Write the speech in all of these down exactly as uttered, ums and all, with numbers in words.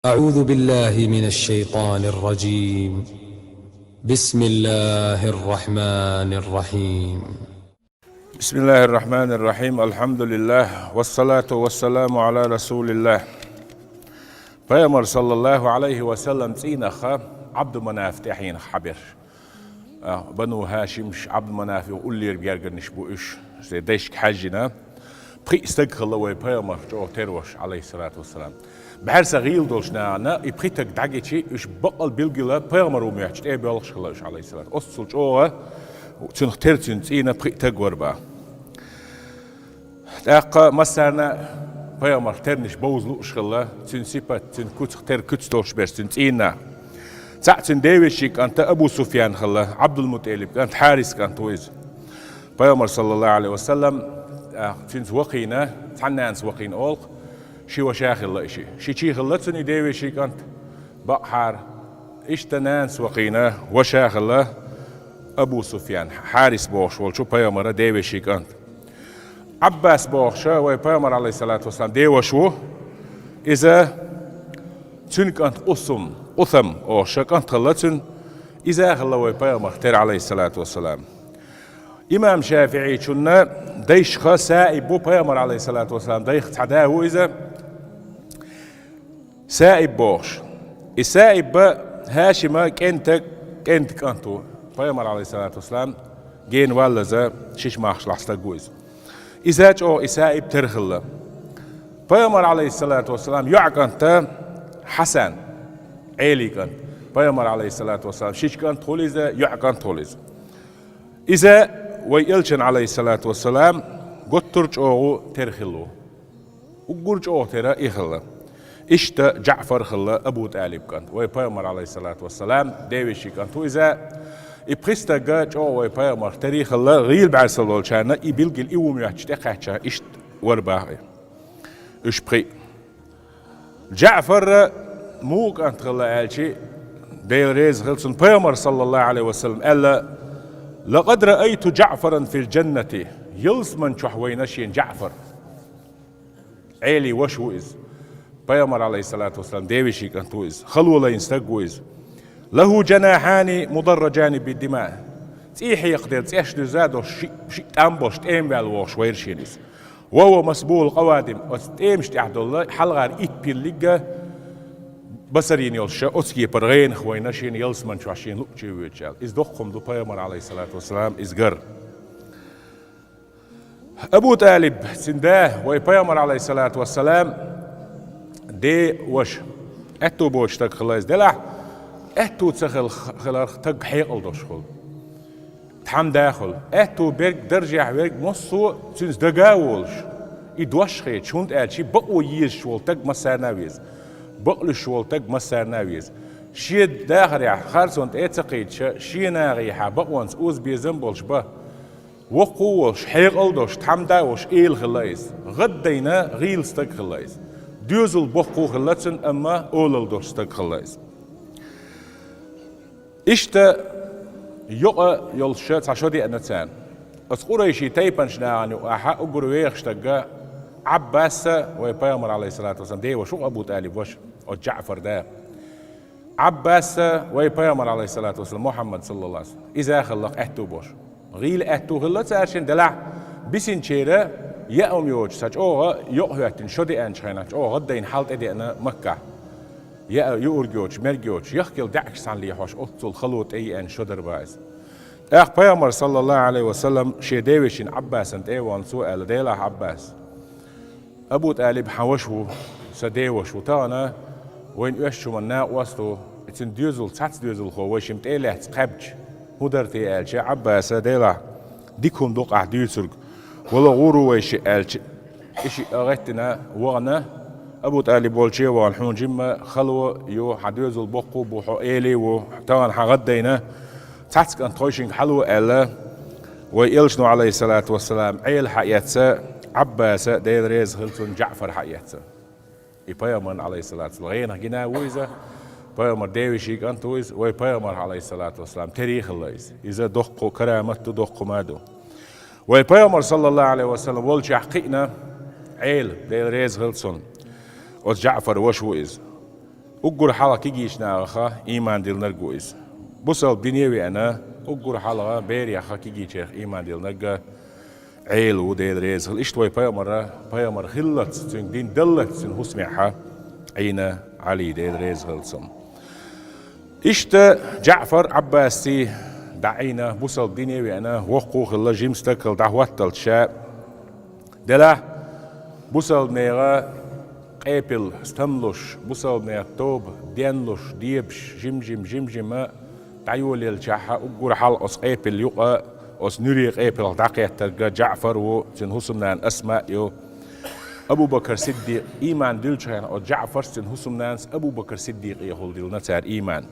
أعوذ بالله من الشيطان الرجيم. بسم الله الرحمن الرحيم. بسم الله الرحمن الرحيم. الحمد لله. والصلاة والسلام على رسول الله. Пайхамар, саллаллаху алейхи ва саллам, цӀийнах Ӏабду Манаф тӀехьенах хьаберш. А, Бану Хашимш, Ӏабду Манаф уллера гергарниш бу уьш, шоай дайшка хьаьжжина. Пхиъ стаг хилла вай пайхамар чӀогӀа тера волуш, алейхиссалату вассалам. БӀаьрса гӀийла долуш нахана и пхи таг дӀагичи, уьш баккъал билггала пайхамар ву моьттуш тӀе а боьлхуш хилла уьш, алейхиссалату. Оццул чӀогӀа цуьнах тера цуьнан цӀийнах пхиъ таг вара бах. ТӀаккха массарна а пайхамарх тернаш бовза лууш хилла, цуьнан сипат, цуьнан куцах тера куьц долуш берш, цуьнан цӀийнах. ЦаӀ цуьнан девешин кӀант Абу Суфьян хилла, Ӏабдул-МутӀалиб кӀант, Хьарис кӀант ву иза. Пайхамар, саллаллаху алейхи ва саллам, а, цуьнца вахийна, цхьана нанас вахийна олу, ши ваша хилла и шиъ. Ши чи хилла цуьнан и девешин кӀант, бакъахьара. Иштта нанас вахийна, ваша хилла Абу Суфьян, Хьарис бохуш волчу пайхамара девешин кӀант. Ӏаббас бохуша вай пайхамар, алейхиссалату вассалам, деваша ву. Иза цуьнан кӀант Къусум, Къусам охуша кӀант хилла цуьнан, иза а хилла вай пайхамарх тера, алейхиссалату вассалам. Имам ШафиӀийчунна дайшха Саиб ву, пайхамар, алейхиссалату вассалам, дайх цхьа да ву иза. Саиб бохуш. И Саиб а Хашима кӀентан кӀентан кӀант ву. Пайхамар, алейхиссалату вассалам, гена валлаза шишмахашлахь стаг ву иза. Иза чӀогӀа и Саиб тера хилла. Пайхамар, алейхиссалату вассалам, йоӀ кӀант Хьасан, Ӏелин кӀант. Пайхамар, алейхиссалату вассалам, шича кӀант хуьлу иза, йоӀ кӀант хуьлу иза. Иза вай элчан, алейхиссалату вассалам, готтур чӀогӀа тера хилла ву. Уггур чӀогӀа тера и хилла. Иштта ДжаӀфар хилла Абу ТӀалиб кӀант. Вай пайхамар, алейхиссалату вассалам, девешин кӀант ву иза. И пхи стаг чӀогӀа вай пайхамарх тера хилла, гӀийла бӀаьрса волчарна и билггала и ву моьттуш тӀекхаьчча иштта вара бах и. Уьш пхиъ. ДжаӀфар муха кӀант хилла аьлчи, Дела реза хила цунна, пайхамар, саллаллаху алейхи ва саллам, аьлла: «Лакъад раайту ДжаӀфаран фил джаннати». Ялсаман чохь вайна шена ДжаӀфар. Ӏелин ваша ву иза. Пайхамар, алейхиссалату вассалам, девешин кӀант ву иза. Хало лайна стаг ву иза. «Лаху джанахьани мударраджани биддима». ЦӀий хьекхаделла цӀеш дуьзза а долуш, шиъ, шиъ тӀам болуш, тӀема ваьлла вогӀуш вайра шена иза. «Ва хува масбугъул къавадим». Оцу тӀемаш тӀехь долу хьалхара итт пиллиг а басарийна йолуш, оцу кепара гӀенах вайна шена ялсаман чохь шена луъучу воьдуш аьлла. Иза доккха хӀума ду, пайхамар, алейхиссалату вассалам, иза гар. Абу ТӀалиб, цуьнан да, вай пайхамар, алейхиссалату вассалам, ден ваша. Аьтту боцу стаг хилла иза. Делахь, аьтту ца хила, хиларх стаг хьекъал долуш хуьлу. Тхьамда хуьлу. Аьтту берг, даржехь верг массо а цуьнца дага а волуш, и дош хеташ, хӀунда аьлча бакъо езаш волу стаг массарна а веза. Бакълуьйш волу стаг массарна а веза. Шен дахарехь харцонна тӀе а ца кхийдаш, шен нахехьа бакъонца озабезам болуш бан. Воккха а волуш, хьекъал а долуш, тхьамда а волуш эла хилла иза. ГӀаддайна гӀийла стаг хилла иза. Доьзал боккха хилла цуьнан, амма олалла долуш стаг хилла иза. Иштта йокъа йолуш цхьа шо деана царна. Оцу къурайши тайпанаш нахана юкъахь уггар вехаш стаг Ӏаббас а, вай пайхамар, алейхиссалату вассалам, ден ваша ву Абу ТӀалиб ваша, оцу ДжаӀфар да. Ӏаббас а, вай пайхамар, алейхиссалату вассалам, Мухьаммад, саллаллаху алейхи ва саллам, иза а хилла аьтту болуш. ГӀийла аьтту хилла цаьршинна, делахь бисинчеран яа хӀума йоцуш, цхьа чӀогӀа йокъа хӀоьттина шо деанчу хенахь, чӀогӀа гӀаддайна хьал тӀедеана Маккахь. Яа юург йоцуш, мерг йоцуш, яхкъал даьӀахкаш цхьаьна лехьош, оццул хало тӀееана шо дара бах иза. ТӀаккха пайхамар, саллаллаху алейхи ва саллам, шен девешин Ӏаббасан тӀе а вахана, цо аьлла: «Делахь, Ӏаббас, Абу ТӀалиб хьан ваша ву, сан ден ваша ву. Тахана вайна оьшучу хӀуманна накъост ву, и цуьнан доьзал, цхьацца доьзалхо вай шимма тӀе а лаьцна кхаьбча, хӀун дара те?» аьлча, Ӏаббаса: «Делахь, дика хӀума ду-кх ахь дуьйцург, вала гӀур ву вай шиъ», аьлча, и шиъ а гӀеттина вахана, Абу ТӀалиб волче а вахана, хьуна жимма хало а ю, хьан доьзал боккха а бу, хьо эла а ву, тахана хьан гӀаддайна, цхьацца кӀант тхойшинга хьало аьлла, вай элчано, алейхиссалату вассалам, Ӏела хьаэцна, Ӏаббаса, Дела реза хила цунна, ДжаӀфар хьаэцна. И пайхамарна, алейхиссалату вассалам, гӀенах гина ву иза, пайхамар девешин кӀант ву иза, вай пайхамар, алейхиссалату вассалам, тера хилла иза. Иза доккха карамат ду, доккха хӀума ду. Вай пайхамар, саллаллаху алейхи ва саллам, волчохь кхиъна Ӏела, Дела реза хила цунна. Оцу ДжаӀфар ваша ву иза. Уггар хьалха кегийча нахах иман диллинарг ву иза. Бусалба дине веана, уггар хьалха берех кегийчарех иман диллинарг Ӏела ву, Дела реза хила. Иштта вай пайхамара, пайхамар хиллалц, цуьнга дин даллалц, цуьнан хӀусамехь Ӏийна Ӏали, Дела реза хила цунна. Иштта ДжаӀфар Ӏаббасий дӀаӀийна, бусалба дине веана, воккха а хилла, жима стаг хилла дӀахӀотталц ша. Делахь, бусалба нехан къепал стамлуш, бусалба нехан тоба денлуш, дебаш жим-жим, жим-жима дӀайолаелчахь, уггар хьалха оцу къепал юкъа, оцу нуьре къепалх дӀакхеттарг ДжаӀфар ву, цуьнан хӀусамнана Асма а ю. Абу Бакр Сиддикъ, иман диллачу хенахь оцу ДжаӀфарс, цуьнан хӀусамнанас Абу Бакр Сиддикъехула диллина цара иман.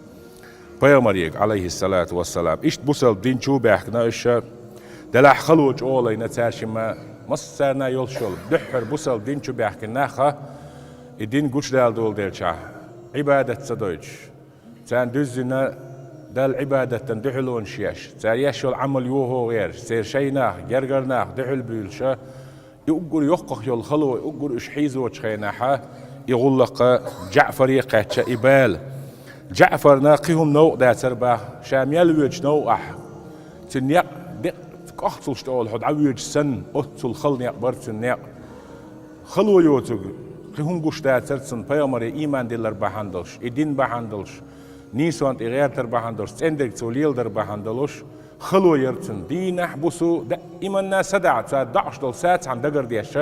Пайхамарега, Ӏалайхиссалату вассалам. Иштта бусалба дин чу баьхкина уьш, делахь хало чӀогӀа лайна цара шимма, массарна йолуш йолу. Дуьххьара бусалба дин чу баьхкина нах, и дин гучудала доладелчахь, Ӏибадат ца дойтуш, царна дуьззина Далла Ӏибадатан дуьхьалонаш еш, цара еш йолу Ӏамал йохо гӀерташ, церан шайн нах, гергара нах дуьхьал буьйлуш, и уггар йоккхах йолу хало, и уггар уьш хьийзочу хенахь, и гӀуллакх ДжаӀфаре кхаьчна, и бала. ДжаӀфарна кхин хӀума новкъа дацара боху, ша мел воьдучу новкъахь. Цуьнан некъ декъ кӀохцалш тӀе олу хьо дӀавоьдуш санна, оццул хала некъ бара цуьнан некъ. Хало йоцург, кхин хӀума гуш дацара цунна, пайхамаре иман диллар бахьана долуш, и дин бахьана долуш, нийсонна тӀе гӀертар бахьана долуш, цӀендерг цо леладар бахьана долуш, хало яра цунна. Дийнахь, бусу, даиманна садаӀа, цара доӀуш долу са цхьаьна дагардеш,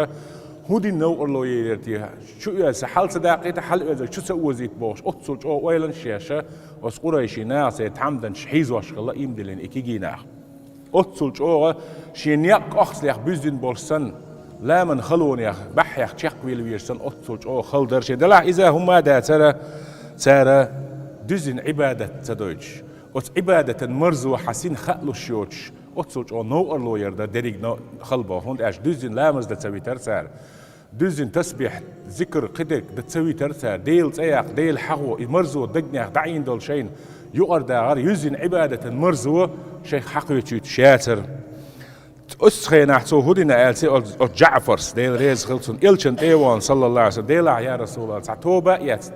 хӀун дина новкъарло яра те, чу оьза хьала ца даккхийта, хьала оьзарг чу ца озийта бохуш, оццул чӀогӀа ойланаш еш, оцу къурайшийн наха церан тхьамданчаш хьийзош хилла, имдиллина и кегий нах. Оццул чӀогӀа шен некъ кӀохцалех буьззина болуш санна, ламан халонех, баьхьех чекхвийла везаш санна, оццул чӀогӀа хала дара шен. Делахь иза хӀумма а дацара, цара дуьззина Ӏибадат ца дойтуш. Оцу Ӏибадатан марзо хьан сина хаалуш йоцуш, оццул чӀогӀа новкъарло яра дара дерриг но-, хала боху, хӀунда аьлча дуьззина ламаз дан ца витара цара. Дуьззина тасбихь, зикр, кхидерг дан ца витара цара. Делан цӀе яккха, Дела хьахо, и марзо дагнех дӀаийна долу шайна юкъара дагӀара, юьззина Ӏибадатан марзо шайх хьакхоьчуьйтуш яцара. Оцу хенахь цо хӀун дина аьлча, оцу ДжаӀфарс, Дела реза хила цунна, элчан тӀе а вахана, саллаллаху Ӏалайхи ва саллам, Делахь, я Расулаллах, цхьа тоба а эцна,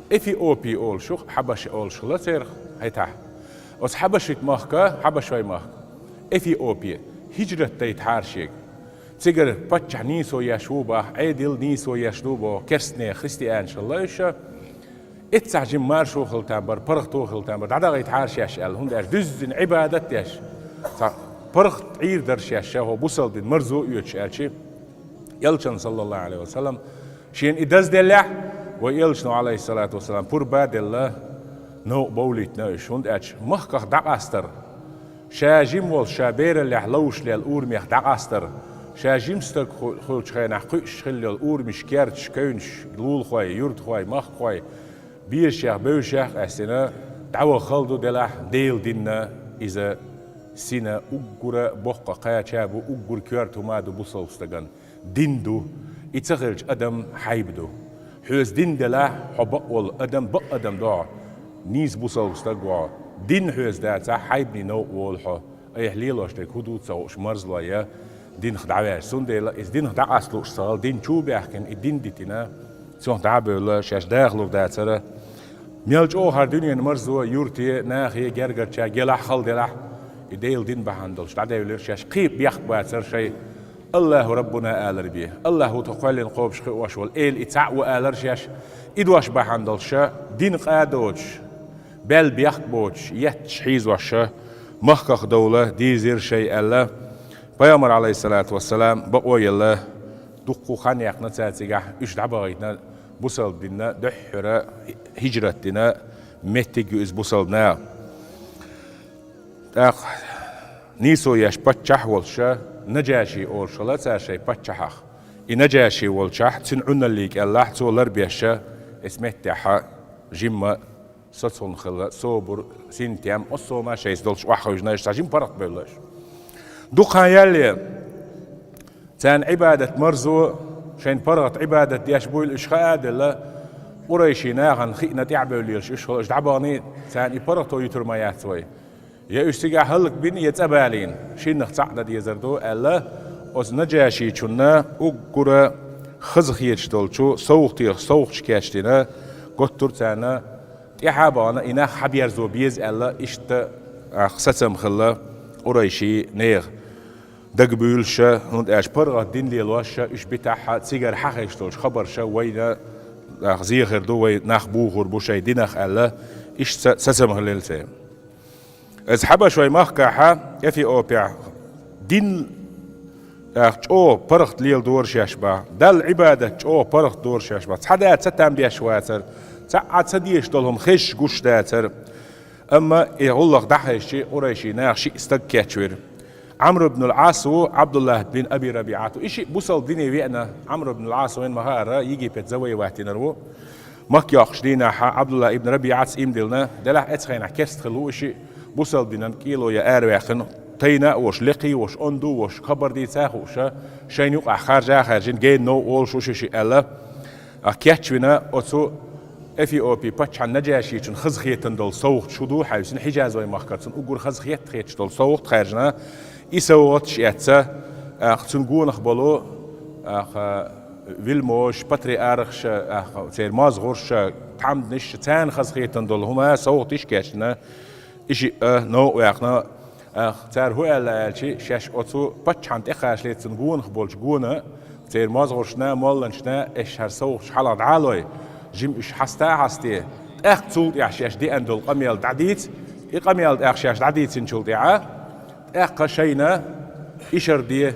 Эфиопи олуш ю, Хьабаша олуш хилла церах хӀетахь. Оцу Хьабашит махка, Хьабашой махка, Эфиопи, хӀижрат дайтахьара шега. Цигара паччахь нийсо еш ву боху, Ӏедал нийсо еш ду боху, керстне, христианаш хилла уьш. Эццахь жима маршо хила там бара, паргӀато хила там бара, дӀадахийтахьара шаьш аьлла, хӀунда аьлча дуьззина Ӏибадат деш, цхьа паргӀат Ӏийр дара шаьш, ша хӀо бусалба дин марзо оьцуш аьлча, элчан, саллаллаху Ӏалайхи ва саллам, шена и дазделлехь, вай элчано, Ӏалайхиссалату вассалам, пурба а делла, новкъа бовлийтина уьш, хӀунда аьлча махках дӀакъастар, ша жима волуш, ша бераллехь ловш лелла урамех дӀакъастар, ша жима стаг ху-, хуьлучу хенахь кхуьуш хилла йолу урамаш, керташ, кевнаш, лулахой, юьртахой, махкахой, безашех, бевзашех а къаьстина, дӀаваха хала ду, делахь, Делан динна иза сина уггара боккха кхача а бу, уггар коьрта хӀума а ду бусалба стагана. Дин ду, и ца хилча адам хьайба ду. Хьоьца дин делахь, хьо бакъволу адам, бакъ адам ду хьо, нийса бусалба стаг ву хьо. Дин хьоьца дацахь, хьайбане новкъа волу хьо. Айхьа лелош дерг хӀун ду ца хууш, марзло я динах дӀаваьлча. Цундела иза динах дӀакъаста лууш ца хилла, дин чу баьхкина, и дин дитина, цунах дӀа а бевлла, шаьш дахалур дацара. Мел чӀогӀа хӀара дуьненан марзо юрте, нахе, гергарчаьрга елахь, хала делахь, и Делан дин бахьана долуш дӀадевлира шаьш, кхин бехк бацара шайн. Аллаху Раббуна алар бен, Аллах ву тхо кхоьллина кхобуш кхиош волу, эла и цхьаъ ву алар шаьш, и дош бахьана долуш ша, дин къа а доцуш, бел бехк боцуш, етташ хьийзош ша, махках довла дийзира шайн аьлла, пайхамар, Ӏалайхиссалату вассалам, бакъо елла, дуккха хан яьккхина цара цигахь, уьш дӀабахийтина, бусалба динна дуьххьара хӀижрат дина меттиг ю иза бусалба наха. ТӀаккха нийсо еш паччахь а волуш, Наджаши олуш хилла цара шайн паччахьах. И Наджаши волчохь, цуьнан Ӏуналлий кӀеллахь, цо ларбеш, эс меттехь жимма соцалла хилла, собар, синтем, оццо ма шайца долуш охьахевшина, иштта цхьа жима паргӀат бевлла уьш. Дукха хан ялале, царна Ӏибадат марзо, шайна паргӀат Ӏибадат деш буйла уьш хаа а делла, къурайшийн нахана хиъна тӀаьхьабевллелаш уьш хилла, уьш дӀабахана, царна и паргӀато юьтур ма яц вай. Я уьш цигахь хӀаллакбина, я цӀа балийна, шиннах цхьаъ дан дезар ду, аьлла, оцу Наджашичунна уггара хазахеташ долчу совгӀатех совгӀаташ кечдина, Готтур царна тӀаьхьа а бахана, и нах хьаберзо беза аьлла, иштта, ах, сацам хилла къурайший нехан. Дагабуьйлуш, хӀунда аьлча паргӀат дин лелош, уьш битахь, цигара хьахезаш долчу хабарша вайна, ах, зехар ду, вай нах бухур бу шайн динах аьлла, иштта са-, сацам хилла церан. Иза хьабаш вай махкахьа, Эфиопехь, дин, ах, чӀогӀа паргӀат леладора шаьш бах, Далла Ӏибадат чӀогӀа паргӀат дора шаьш бах. Цхьа да ца там деш вацара, цхьа а ца дезаш долу хӀума хезаш гуш дацара. Амма и гӀуллакх дӀахезчи, къурайший наха шиъ стаг кечвира. Ӏамр ибн ал-Ӏас ву, Ӏабдуллахь бин Аби РабиӀат ву. И шиъ бусалба дине веана, Ӏамр ибн ал-Ӏас вайн ма хаара, Египет завоевать динар ву. Макка йоккхуш дийнахьа Ӏабдуллахь ибн РабиӀас ийман диллина, делахь эцу хенахь керста хилла ву и шиъ, бусалба динан кӀело я араваьккхина, тайна а волуш, лекхий а волуш, онда а волуш, хабар дийца а хууша, шайна юкъахь харжа а хаьржина, гена новкъа волуш ву ши шиъ аьлла. Ах, кечвина оцу Эфиопи паччахьан Наджашичун хазахетан долу совгӀат шу ду хьаьвсина, Хьижаз вай махкара цунна уггар хазахетта хеташ долу совгӀат хаьржина, и совгӀаташ эцца, ах, цуьнан гонах болу, ах, вилмош, патриархаш, ах, церан мозгӀурш, тхьамданаш, царна хазахетан долу хӀума совгӀаташ кечдина, и шиъ а новкъа ваьккхина. Ах, цара хӀун аьлла аьлчи, шаьш оцу паччахьан тӀекхачале цунна гонах болчу гона, церан мозгӀуршна, молланашна, эш хӀара совгӀаташ хьалха дӀалой, жима уьш хьаста а хьасте, тӀаккха цул тӀаьхьа шаьш деана долу къамел дӀадийца, и къамел тӀаккха шаьш дӀадийцинчул тӀаьхьа, тӀаккха шайна ишар де,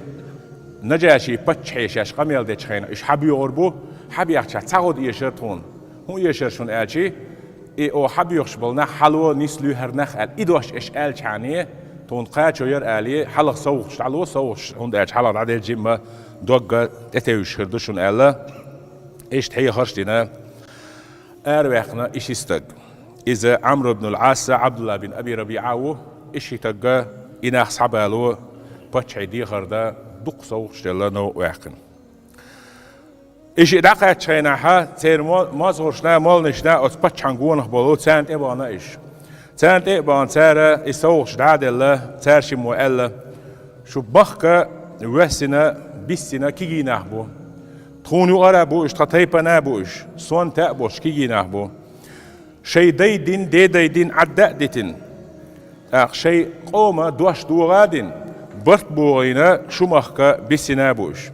Наджаши паччахье шаьш къамел дечу хенахь уьш хьабоьгӀур бу, хьабехча цхьа гӀо эшар тхуна. ХӀун эшар шуна аьлчи, и оха хьабоьхуш болу нах хьало, нислуьй хӀара нах аьлла, и дош эш аьллачхьане, тхуна кхачо яра алий, хьалха совгӀаташ дӀало, совгӀаташ, хӀунда аьлча хьалха дӀаделча жимма догга тӀетевжаш хир ду шуна аьлла, иштта хьехарш дина. Араваьккхина и ши стаг. Иза Ӏамр ибн ал-Ӏас, Ӏабдулла бин Аби РабиӀа ву, и ши стагга и нах схьабало, паччахье дехар дан дукха совгӀаташ делла новкъа ваьккхина. И шиъ дӀакхаьччу хенахьа, церан мо-, мозгӀуршна, молланашна оцу паччахьан гонах болу, царна тӀе а бахана уьш. Царна тӀе а бахана, цара и совгӀаташ дӀа а делла, цара шиммо аьлла: «Шу махка воьссина, биссина кегий нах бу. Тхуна юкъара а бу уьш, тхан тайпана а бу уьш, сонта а болуш кегий нах бу. Шайн дай дин, дедай дин Ӏадда а дитина, тӀаккха шайн къоман дош догӀа а дина, барт богӀийна шу махка биссина а бу уьш.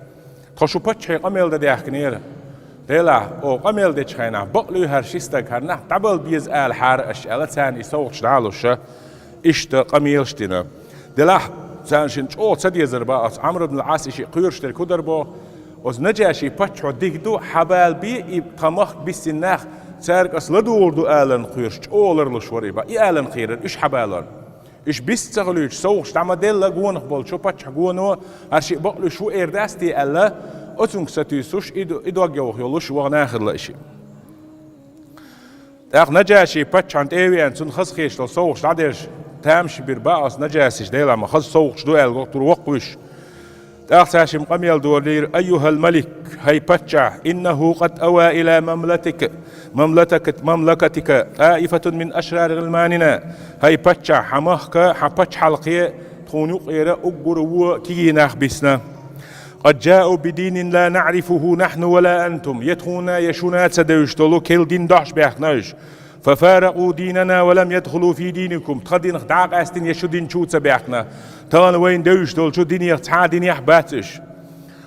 Тхо шу паччахье къамел дан даьхкинера. Делахь, оха къамел дечу хенахь, бакълуьйхьара ши стаг хӀара нах дӀабала беза алахьара аша», — аьлла, царна и совгӀаташ дӀа а луша, иштта къамелаш дина. Делахь, царна шина чӀогӀа ца дезар бах оцу Ӏамр ибн ал-Ӏас и шиъ кхоьруш дерг хӀун дара боху, оцу Наджаши паччахьо дика ду, хьабала бе и тхан махка биссина нах, цаьрга ас ладугӀур ду аларна кхоьруш, чӀогӀа ларлуш вара и бах, и аларна кхерара уьш хьабалорна. Уьш бист ца хуьлуьйтуш, совгӀаташ дӀа ма делла гонах болчу паччахьан гоно, хӀара шиъ бакълуьйш ву эр дац те аьлла, оцунга сатуьйсуш, и ду-, и дог йовха йолуш вахана а хилла и шиъ. ТӀаккха Наджаши паччахьан тӀе а веана, цунна хазахеташ долу совгӀаташ дӀадерш, тамаш бира бах оцу Наджашича, делахь ма хаза совгӀаташ ду аьлла, гӀо-, тур воккхавуьйш. ТӀаккха цара шимма къамел долийра: «Айюхал малик, хӀай паччахь, иннаху къад ава ила мамлатика, мамлатака-, мамлакатика тӀаифатун мин ашрари гӀилманина». ХӀай паччахь, хьан махка, хьан пачхьалкхе тхуна юкъера уггар а вон кегий нах бисна. «Къад жау бидинин ла наӀрифуху нахьну ва ла антум». Я тхуна, я шуна ца девзаш долу керла дин дохьуш баьхкина уьш. «Фафаракъу динана ва лам ядхулу фи динакум». Тхан динах дӀа а къаьстина, я шу дин чу а ца баьхкина. Тахана вайна девзаш долчу динех цхьа а динехь бац уьш.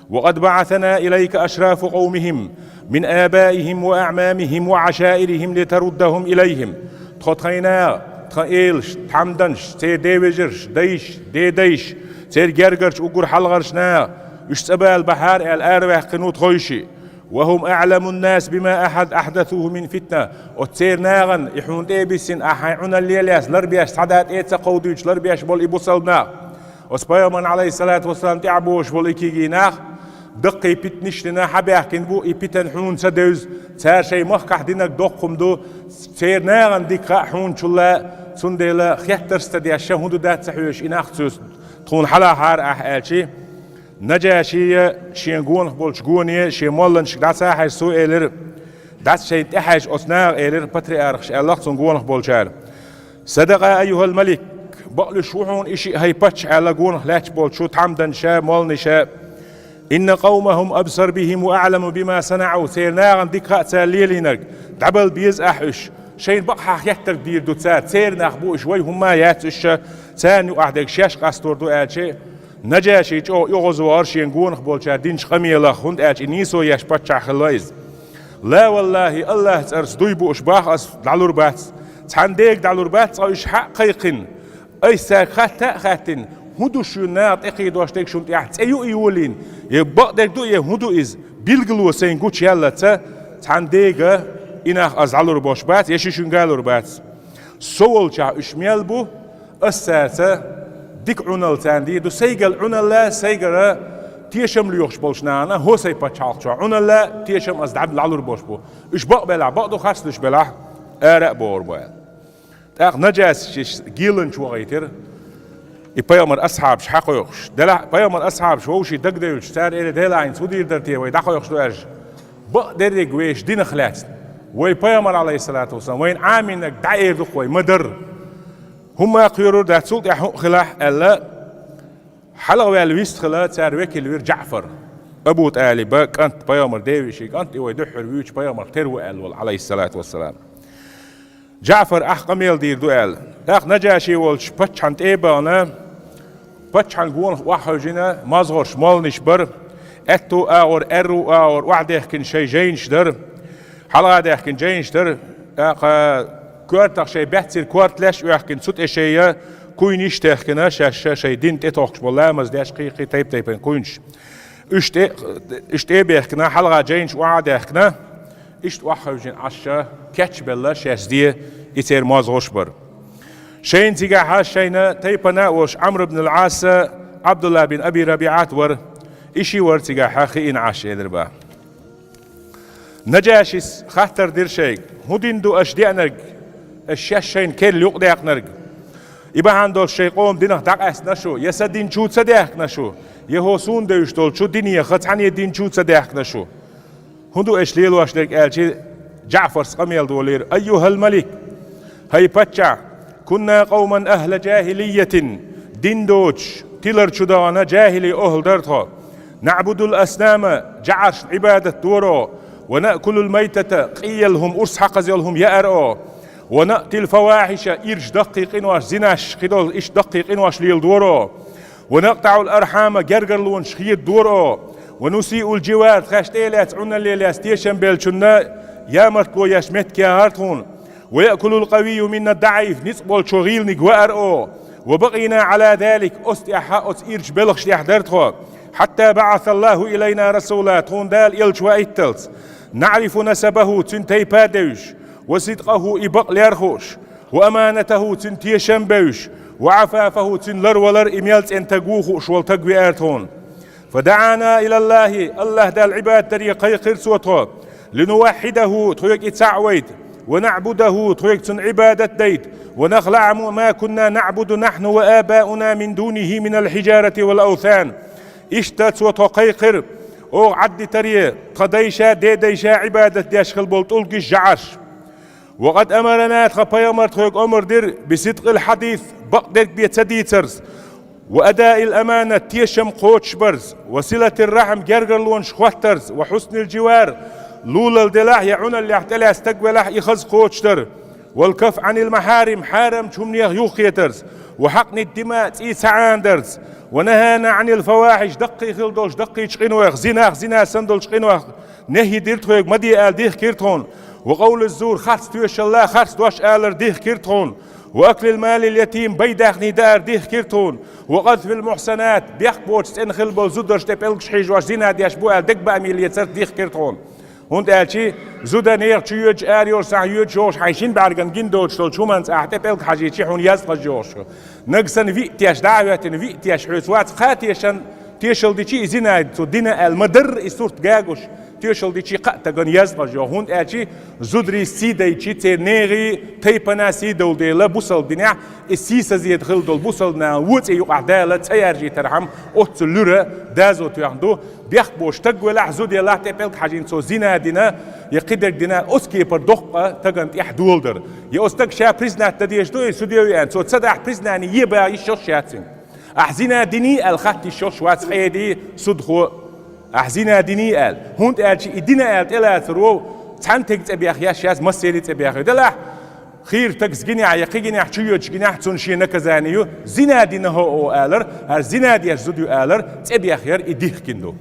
«Ва къад баӀасана илайка ашрафу къавмихим, мин абаихим ва аӀмамихим ва Ӏашаирихим литаруддахум илайхим». Тхо тхайн наха, тхан элаш, тхьамданаш, церан ден вежарш, дайш, дедайш, церан гергарчу уггар хьалхарчу наха, уьш цӀа бала бахьара аьлла, араваьккхина ву тхо и шиъ. «Ва хӀум аӀламун нас бима ахьад-, ахьдасуху мин фитна». Оцу церан нахана, и хьуна тӀе а биссина, ахьа хьайн Ӏуналле а лаьцна, ларбеш цхьа да тӀе а ца кховдуьйтуш, ларбеш болу и бусалба нах. Оцу пайхамарна, Ӏалайхиссалату вассалам, тӀаьхьа богӀуш болу и кегий нах, даккхий питанаш дина, хьабаьхкина бу, и питана хьуна ца девза, цара шайн махкахь динарг доккха хӀума ду, церан нахана дика хаьа хьуна чулла, цундела хеттарш а ца деш, ша хӀун ду дац ца хьоьжуш, и нах цуьнца тхуна хьалахьара ахь аьлчи, Наджашия шен гонах болчу гоне, шен молланашка дӀа ца хьаьжсу элира, дӀа шайна тӀе хьаьжча оцу наха элира, патриархаша аьлла-кх цунна гонах болчара: «Садакъа, айюхал малик, бакълуьйш ву хьуна и шиъ, хӀай паччахь», — аьлла гонах лаьтташ болчу тхьамданаша, молланаша. إن قومهم أبصر بهم وأعلم بما صنعوا. Церан нахана дика хаьа цара лелийнарг. ДӀабала беза ахь уьш. Шайна бакъахьа хеттарг дийр ду цара. Церан нах бу уьш, вай хӀумма яц уьш. Царна юкъахь дерг шаьш къастор ду аьлча, Наджаши чӀогӀа оьгӀазвахара шен гонах болчара динчу къамелах, хӀунда аьлча и нийсо еш паччахь хилла иза. لا والله, АллахӀан цӀарца дуй бу уьш, бах ас, дӀалур бац. Цхьана дега дӀалур бац, цкъа уьш хьа а кхайкхина, айса цаьрга хатта а хаьттина, хӀун ду шуна наха тӀекхийдош дерг шуна тӀехь цӀе ю а йолийна, я бакъдерг ду, я хӀун ду иза, билгало сайна гучуяьллаца, цхьана дега и нах ас дӀалур болуш бац, я ши шуьнга а лур бац. Со волчохь уьш мел бу, ас цаьрца дика Ӏуналла царна дийр ду, сайгара Ӏуналла, сайгара тешам лоьхуш болчу нахана, хӀо сайн пачхьалкх чохь Ӏуналла, тешам ас дӀа-, дӀалур болуш бу. Уьш бакъ белахь, бакъ ду, харц ду уьш белахь, ара а бохур бу аьлла. ТӀаккха Наджаши геланча вахийтира, и пайхамар асхьабаш хьакхойкхуш. Делахь пайхамар асхьабаш вовшийн дагадевлча, цара элира, Делахь, хӀинца хӀун дийр дара те, вай дӀакхойкхуш ду аьлча, бакъдерриг вешан динах лаьцна. Вай пайхамар, Ӏалайхиссалату вассалам, вайна Ӏамийнарг дӀаэр ду-кх вай, ма-дарра. ХӀумма кхоьрур дац, цул тӀаьхьа хӀун а хилахь, аьлла, хьалха ваьлла вистхила цара векал вира Джаъфар. Абу ТӀалиба кӀант, пайхамар девешин кӀант, и вай дуьххьара вуьйцу пайхамар тера ву аьлла волу, Ӏалайхиссалату вассалам. Джаъфар ахь къамел дийр ду аьлла. ТӀаккха Наджаши волчу паччахьна тӀе а бахана, паччахьна гонах охьахевшина, мозгӀарш молланаш бара, аьтту агӀор, аьрру агӀор охьадаьхкина шайн жайнаш дара, хьалха даьхкина жайнаш дара, тӀаккха коьртах шайн баьццара корта леш а оьхкина, цу тӀе шайн куйнаш а техкина, шаьш шайн дин тӀетохкуш болу ламаз деш, кхин-кхин тайп-тайпана куйнаш. Уьш тӀе, уьш тӀе а бехкина, хьалха жайнаш охьа а даьхкина, иштта охьахевшина Ӏаш кечбелла шаьш де, и церан мозгӀарш бара. Шайна цигахь шайна тайпана а волуш Ӏамр ибн ал-Ӏас а, Ӏабдулла бин Аби РабиӀат а вара, и ши вара цигахь хиъна Ӏаш, элира бах. Наджашис хаттар дира шайга: «ХӀун дин ду аша деанарг, аша шаьш шайна керла юкъадаьккхинарг? И бахьана долуш шайн къоман динах дӀакъаьстина шу, я сан дин чу ца даьхкина шу, я хӀо суна девзаш долчу динеха цхьанне дин чу ца даьхкина шу? ХӀун ду аша лелош дерг?» аьлча, Джаъфарс къамел долийра: «أيها الملك, хӀай паччахь, كنا قوما أهل جاهلية, дин доцуш, тилар чу дахана жахӀили охӀла дара тхо. نعبد الأصنام, жӀаршна Ӏибадат дора оха, ونأكل الميتة, къе йолу хӀума, урс хьакхаза йолу хӀума яара оха, ونأتي الفواحش, ирча даккхий къинош, зинаш, кхидолу иштта даккхий къинош леладора оха, ونقطع الأرحام, гергарлонаш хедадора оха, ونسيء الجوار, тхаьш тӀе а лаьцна, Ӏуналле лаьцна тешам беллачунна ямартло еш меттиг яхьара тхуна. ويأكل القوي منا الضعيف, ницкъ болчо гӀийланиг ваара оха. وبقينا على ذلك, оцу тӀехь, оцу ирча белхаш тӀехь дара тхо. حتى بعث الله إلينا رسولا, тхуна Дала элча ваитталц. نعرف نسبه, цуьнан тайпа а девзаш, وصدقه, и бакълер хууш, وأمانته, цуьнан тешам а бевзаш, وعفافه, цуьнан ларвалар, и мел цӀена стаг ву хууш волу стаг веара тхуна. فدعانا إلى الله, АллахӀ Далла Ӏибадат даре кхайкхира цо тхо, لنوحده, тхоьга и цхьаъ вайта, ونعبده, тхоьга цунна Ӏибадат дайта, ونخلع ما كنا نعبد نحن وآباؤنا من دونه من الحجارة والأوثان. Иштта цо тхо кхайкхира, оха Ӏаддитаре тхан дайша, дедайша Ӏибадат деш хилла болу тӀулгаш, жӀарш. وقد أمرنا, тхан пайхамар тхоьга омра дира, بصدق الحديث, бакъдерг бен ца дийцарца, وأداء الأمانة, тешам кхочушбарца, وصلة الرحم, гергарлонаш хоттарца, وحسن الجوار, лулалла делахь я Ӏуналлехь тӀелаьцна стаг велахь, и хаза кхочушдар, والكف عن المحارم, хьарамчу хӀуманех юхахетарца, وحقن الدماء, цӀий ца Ӏанадарца, ونهانا عن الفواحش, даккхий хила долуш даккхийчу къинойх, зинах, зина санна долчу къинойх нехӀи дира тхоьга, ма де аьлла дихкира тхуна, وقول الزور, харц тоьшалла, харц дош алар дихкира тхуна, وأكل مال اليتيم, бай даьхний даар дихкира тхуна, وقذف المحصنات, бехк боцуш цӀена хилла болу зударшна тӀе пӀелгаш хьийжош, зина деш бу аьлла дегабаамалла эцар дихкира тхуна. ХӀунда аьлча зуда нехан чу йоьдуш, ара йолуш схьа йоьдуш йогӀуш, хьайн шина бӀаьргана гина доцуш долчу хӀуманца ахь тӀе пӀелг хьажийчи, хьуна язд хаза йогӀуш ю. Нагахь санна виъ теш, дӀа а хӀоьттина, виъ теш хьоьца вац, кхаа тешан тешалла дичи, и зина цо дина аьлла, ма-дарра и сурт гуш, тешалла дичи, кхаа тагана язд хаза йогӀу. ХӀунда аьлча зударий сий дайчи, церан нехан тайпана сий долу дела, бусалба динехь и сийсазеда хила долу бусалба нахана вон цӀе юкъахь Дала ца яржийтархьама, оццул луьра доза тоьхна ду. Бехк боцуш стаг велахь, зуда елахь, тӀе пӀелг хьажийна цо зина дина, я кхидерг дина, оцу кепара доккха тагана тӀехь доладар. Я оцу стага ша признать дан дезаш ду, и суде веана, цо ца дахь, признание е бан йиш йолуш яц цуьнан. Ахь зина диний аьлла хатта йиш йолуш вац къеди, судхо. Ахь зина диний аьлла. ХӀунда аьлча и дина аьлла тӀелацар ву, цхьана тега цӀе бех еш яц, массери цӀе бех ю. Делахь, хийра тагас гинехь, я кхин гинехь, чу йоьдучу гинехь, цунна шен наказание ю, зина дина хӀо оха алар, хӀара зина деш зуда ю алар, цӀе бех яр и дихкина ду.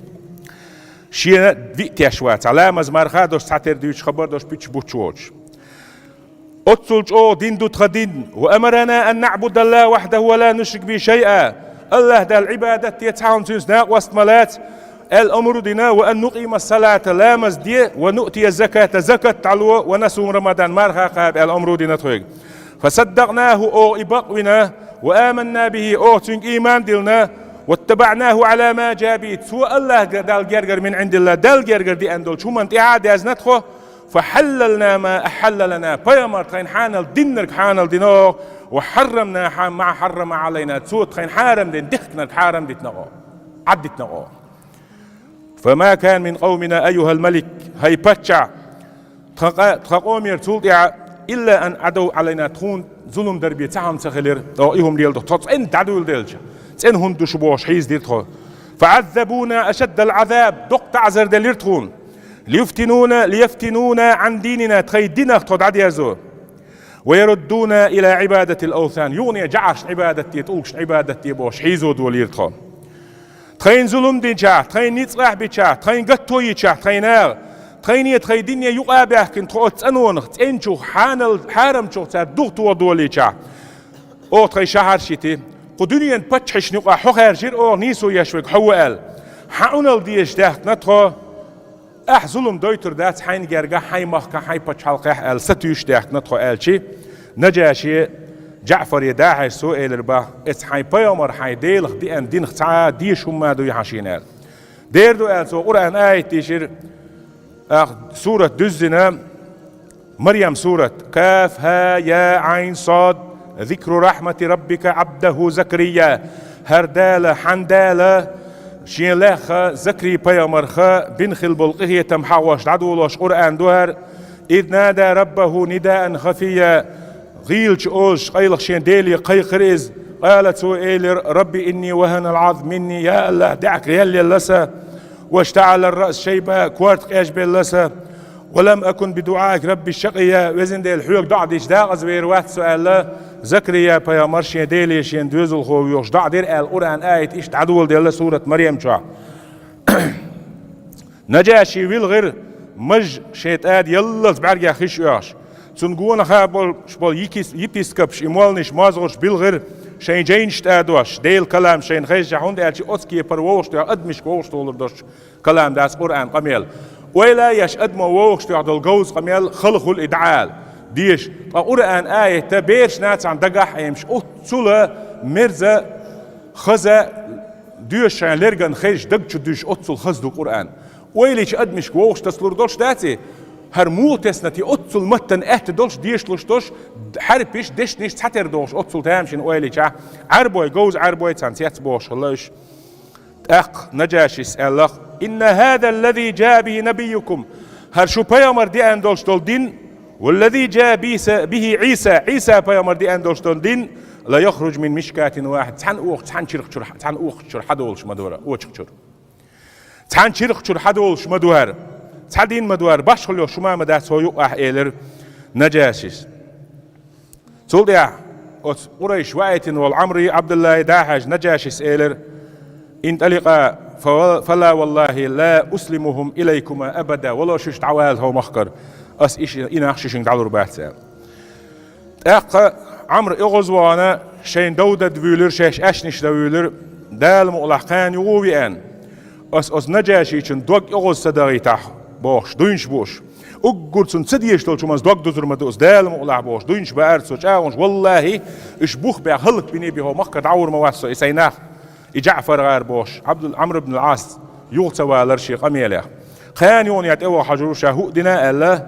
Шена виъ теш вац, ламаз марха а долуш, цхьатера дуьйцуш хабар долуш, пуьчаш буттуш воцуш. Оццул чӀогӀа дин ду тхан дин. «Ва амарана ан наъбудаллаха вахьдаху ва ла нушрик бихи шайъа». АллахӀ Далла Ӏибадат де, цхьа хӀума цуьнца накъост ма лаца, аьлла омра дина, «ва ан нукъима салата», ламаз де, «ва нуътия заката», закат дӀало, «ва насума Рамадан», марха кхаба, аьлла омра дина тхоьга. «Фасаддакънаху», оха и бакъвина, «ва аманна бихи», оха цуьнга ийман диллина, «ваттабаънаху ала ма жаа бихи», цо АллахӀ Далла гергара, мин Ӏиндиллахи, Далла гергара деана долчу хӀуманна тӀаьхьа а даьзна тхо, «фахьаллална ма ахьалла лана», пайхамар тхайна хьанал диннарг хьанал дина оха, «ва хьаррамна хьа-, ма хьаррама Ӏалайна», цо тхайна хьарам дина дихкинарг хьарам дитина оха, Ӏад дитина оха. «Фама кана мин къавмина, айюхал малик», хӀай паччахь, тхан къа-, тхан къомера цул тӀаьхьа, «илла ан Ӏадав Ӏалайна», тхуна зулам дар бен цхьа хӀума ца хилира, оха и хӀума леладо, тхо цӀена дӀадуьйладелча, цӀена хӀунда ду шу бохуш хьийзадира тхо. «ФаӀаззабуна ашаддал Ӏазаб», доккха таӀзар делира тхуна. «Лиюфтинуна, лиюфтинуна Ӏан динина», тхайн динах тхо дӀадерзо. «Ва яруддуна ила Ӏибадатил авсан», юхане жӀарашна Ӏибадат де, тӀулгашна Ӏибадат де бохуш хьийзо долийра тхо. Тхайна зулам динчохь, тхайна ницкъ къахьбичохь, тхайна гатто йичохь тхайн наха, тхайне тхайн дине юкъа а баьхкина тхо оцу цӀанонах, цӀеначух, хьанал-, хьарамчух цара дугӀа тоха долийчохь, оха тхайн шахьарш йити. Кху дуьненан паччахьашна юкъахь хьо хаьржира, оха нийсо еш верг хьо ву аьлла. Хьан Ӏуналла дезаш даьхкина тхо. Ахь зулам дойтур дац хьайна гергахь, хьайн махкахь, хьайн пачхьалкхехь аьлла, сатуьйсуш даьхкина тхо аьлчи, Наджаши ДжаӀфаре дахьаш цо элира бах, эца хьайн пайхамар хьайн Делах деана динах цхьа а деша хӀумма а дуй хьан шена аьлла. Дера ду аьлла цо Къуръан аят дийшира, ах, сурат дуьззина, Марьям сурат. Каф, хӀа, я, Ӏайн, сод. Зикру рахьмати раббика Ӏабдаху Закария. ХӀара Дала, хьан Дала, шен лаьхха Закарий пайхамарха бина хилла болу къинхетам хьахош дӀадолош Къуръан ду хӀара. Из нада раббаху нидаан хафия. ГӀийлачу озуш къайлаха шен Деле кхайкхира иза. Къала, цо элира: «Рабби инни ваханал Ӏазму минни», я АллахӀ, даьӀахк гӀелъелла сан, «ваштаӀалар раъсу шайба», корта къежбелла сан, «ва лам акун би дуӀаика рабби шакъия», везан Дела, хьоьга доӀа дича дакъаза вер вац со аьлла, Закария пайхамар шен Деле шен доьзалхо воьхуш доӀа дира аьлла, Къуръан аят иштта дӀадоладелла сурат Марьям чохь. Наджаши вилхира, маж шен тӀада яллалц бӀаьргех хиш оьхуш. Цунна гонах а болуш болу епис-, епископаш, и молланаш, мозгӀарш билхира, шайн жайнаш тӀа а дош, Делан калам шайна хезча, хӀунда аьлча оцу кепара вовшахтоьхна, адамашка вовшахтохур долуш калам дац Къуръан къамел. Ойла еш адамо вовшахтоьхна долу говза къамел хала хуьлу и дӀаала, деша. Ткъа Къуръан аятта бераш нацахьна дагахь а Ӏемаш, оццула мерза, хаза, доьшуш шайн лерган хезча, даг чу дуьсуш, оццул хаза ду Къуръан. Ойла йича адамашка вовшахтасалур долуш дац и? ХӀара муха тесна те оццул маттана аьтта долуш, дешалуш долуш, хьарпаш, дешнаш цхьатера дохуш, оццул тамашийна ойла йича, Ӏаьрбой, говза Ӏаьрбой царна цец бохуш хилла уьш. ТӀаккха Наджашис аьллах: «Инна хӀаза ллази жаа бихи набиюкум». ХӀара шу пайхамар деана долуш долу дин, «валлази жаа биса-, бихи Ӏийса», Ӏийса пайхамар деана долуш долу дин, «ла яхруджу мин мишкатин вахьида». Цхьана оха-, цхьана чиркх чуьра, цхьана оха чуьра хьадолуш ма ду хӀара, очакх чуьра. Цхьана чиркх чуьра хьадолуш ма ду хӀара. Цхьа дин ма ду хӀара, башхалла йолуш хӀума ма дац хӀокху юкъахь, элира Наджашис. Цул тӀаьхьа оцу Къурайш ваийтина волу Ӏамри Ӏабдуллахьи дӀа а хьаьжна, Наджашис элира: «ИнтӀаликъа, фа-, фала валлахьи ла услимухум илайкума абада, вало шуьша дӀавала хӀокху махкара, ас и ши-, и нах шу шинга дӀалур бац», – аьлла. ТӀаккха Ӏамр оьгӀазвахана, шайна довдада вуьйлира, шаьш аьшнаш дан вуьйлира, Дала мукъалахь кхана юха а веана, ас оцу Наджашичун дог оьгӀаз ца дахийтахь бохуш, дуйнаш бу уьш. Уггар цунна ца дезаш долчу хӀуманца дог дузур ма ду ас, Дала мукъалахь бохуш, дуйнаш баара цо чӀагӀонаш, валлахьи, уьш бух баьхна хӀаллакбиний бен хӀокху махкара дӀагӀур ма вац со, и сайн нах. И ДжаӀфар гӀар бохуш, Ӏабдул-, Ӏамр ибн ал-Ӏас юха ца валара шен къамелех. Кхана юханехьа тӀе ваха хьажур ву ша хӀуъа дина аьлла,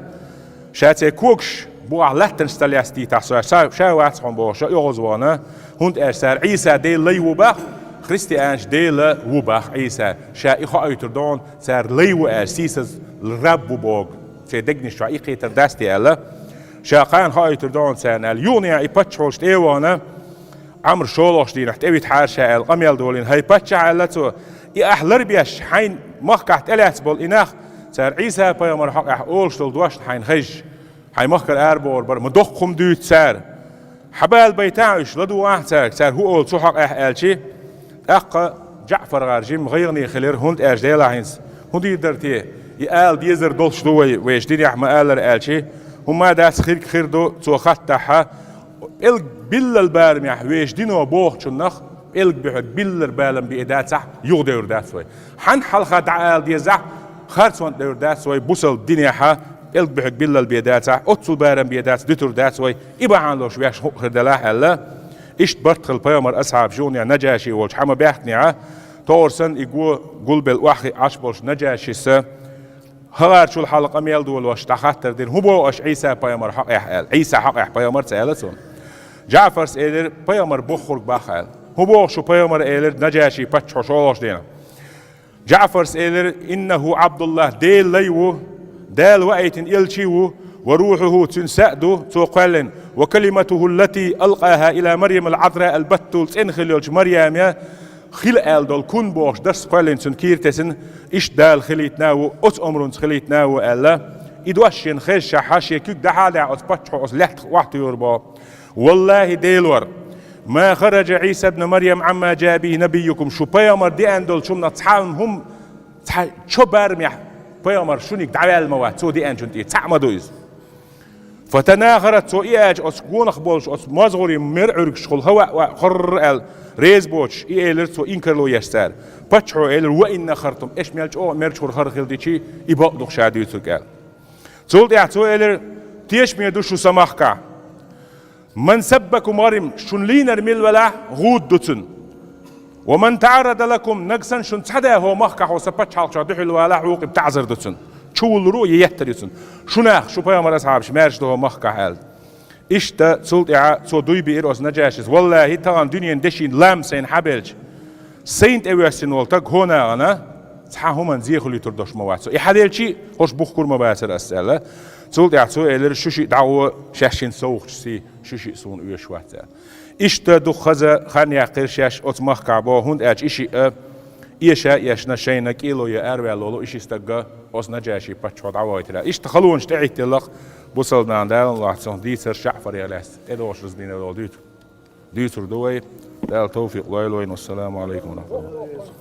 ша церан когаш бухахь латтанаш ца лестийтахь со, ша, ша вац хьуна бохуш, оьгӀазвахана, хӀунда аьлча цара Ӏийса Делан лай ву бах, христианаш Дела ву бах Ӏийса, ша и хоуьйтур ду хьуна, цара лай ву аьлча, сийсаза раб ву боху, церан дегнаш чохь и кхетар дац те аьлла, ша кхана хоуьйтур ду хьуна царна аьлла. Юханехьа и паччахь волуш тӀе а вахана, Ӏамр шолгӀачу дийнахь тӀевитахьара ша аьлла, къамел долийна: «ХӀай паччахь, – аьлла цо, – и ахь ларбеш хьайн Махкахь тӀелаьцна болу и нах, цара Ӏийса-пайхамар хьокъехь олуш долу дош хьайна хезча, хьайн махкара арабохур бара, ма доккха хӀума дуьйцу цара. Хьабалабайтахьа уьш, ладугӀахьа цаьрга, цара хӀун олу цу хьокъехь аьлча, тӀаккха ДжаӀфар-гӀар жимма гӀайгӀане хилира, хӀунда аьлча Делахь хӀинца хӀун дийр дара те, и ала дезар долуш ду вай, вешан динехь ма-аллара аьлча, хӀумма а дац, хирг хир ду, цо хаттахьа, пӀелг биллал барамехь вешан дино бохучуннах, пӀелг буьхьиг биллар балам бе дацахь, юхадевр дац вай. Хьан хьалха дӀаала дезахь, харцонна девр дац вай, бусалба динехьа, пӀелг буьхьиг биллал бе дацахь, оццул барам бе дац, дуьтур дац вай, и бахьана лош вешан хӀуъа хир делахь аьлла. Иштта барт хилла пайхамар асхьабаш юханехь Наджаши волчу хьан ма баьхкинехьа, тохар санна и го гулбелла охьахиъ Ӏаш болуш Наджашиса, хӀагӀарчул хьалха къамел долош дӀахаттар дира: «ХӀун боху аша Ӏийса-пайхамар хьокъехь?» – аьлла. Ӏийса хьокъехь пайхамар ца аьлла цунна. ДжаӀфарс элира: «Пайхамар бохург бах», – аьлла. «ХӀун боху шу пайхамар?» – элира Наджаши паччахьо шолгӀачу дийнахь. ДжаӀфарс элира: «Иннаху Ӏабдуллах, Делан лай ву, Дала ваийтина элчий ву, ва рухьуху, цуьнан са а ду, цо кхоьллина, ва калиматуху ллати алкъаха ила Марьям ал-Ӏазра ал-баттул, цӀена хилла йолчу Марьяме хила аьлла долу кун бохуш дарс кхоьллина цуьнан кийра тесина, иштта Дала хилийтина а ву, оцу омрунца хилийтина а ву», – аьлла. И дош шена хезчахьа, шен куьг дӀахьа а даьхьа, оцу паччахьо оцу лаьттах охьатуьйхур боху: «Валлахи, Делора, ма хараджа Ӏийса бну Марьям Ӏамма джаа бихи набийюкум, шу пайхамар деана долчу хӀуманах цхьа а хӀума, цхьа чо барамехь пайхамар шунига дӀаваьлла ма вац, цо деанчунна тӀера цхьаъ ма ду иза». Фатанахарат, цо и аьлча, оцу гонах болчу оцу мозгӀуре мера Ӏуьргаш хуьлу, хӀаваъ-ваъ хоррр аьлла, реза боцуш, и элира цо инкарло еш цара. Паччахьо элира: «Ва инна хартум, аша мел чӀогӀа мерачуьра хӀара хила дичи, и бакъ ду-кх ша дуьйцург», – аьлла. Цул тӀаьхьа цо элира: «Тешаме ду шу сан махкахь. Ман саббакум гӀарим, шуна лийнар мила велахь, гӀуда ду цуьнан. Ва ман таӀаррада лакум, нагахь санна шуна цхьа а хӀокху махкахь хӀокху сан пачхьалкхашна дуьхьал валахь, вукъи таӀзар ду цуьнан. Чувуллур ву я еттар ю цуьнан. Шунах, шу пайхамар асхьабаш маьрша ду хӀокху махкахь», – аьлла. Иштта цул тӀаьхьа цо дуй биира оцу Наджашис: «Валлахи, тахана дуьненан дешин лам сайна хьабелча, сайна тӀевоьссина волу таг хӀокху нахана цхьа хӀуманна зе хуьлуьйтур долуш ма вац. И хьаделчи, хӀорш бухкур ма бацара ас», – аьлла. Цул тӀаьхьа цо элира: «Шу шиъ дӀагӀо, шаьш хӀинца совгӀаташ сий, шу шиъ суна оьшуш вац», – аьлла. Иштта дукха хаза хан яьккхира шаьш оцу махкахь боху, хӀунда аьлча и шиъ эша а эшна, шайна кӀело ян араваьлла волу и ши стаг оцу Наджаши паччахьо дӀавахийтира. Иштта халонаш тӀехӀиттеллакх бусалба нахана, Дала лахь цунах дийцар, ДжаӀфарах лаьцна тӀедогӀуш рузбина долу дуьйцу-, дуьйцур ду вай. Дала тавфикъ лойла вайна. Вассаламу Ӏалайкум ва рахматуллах.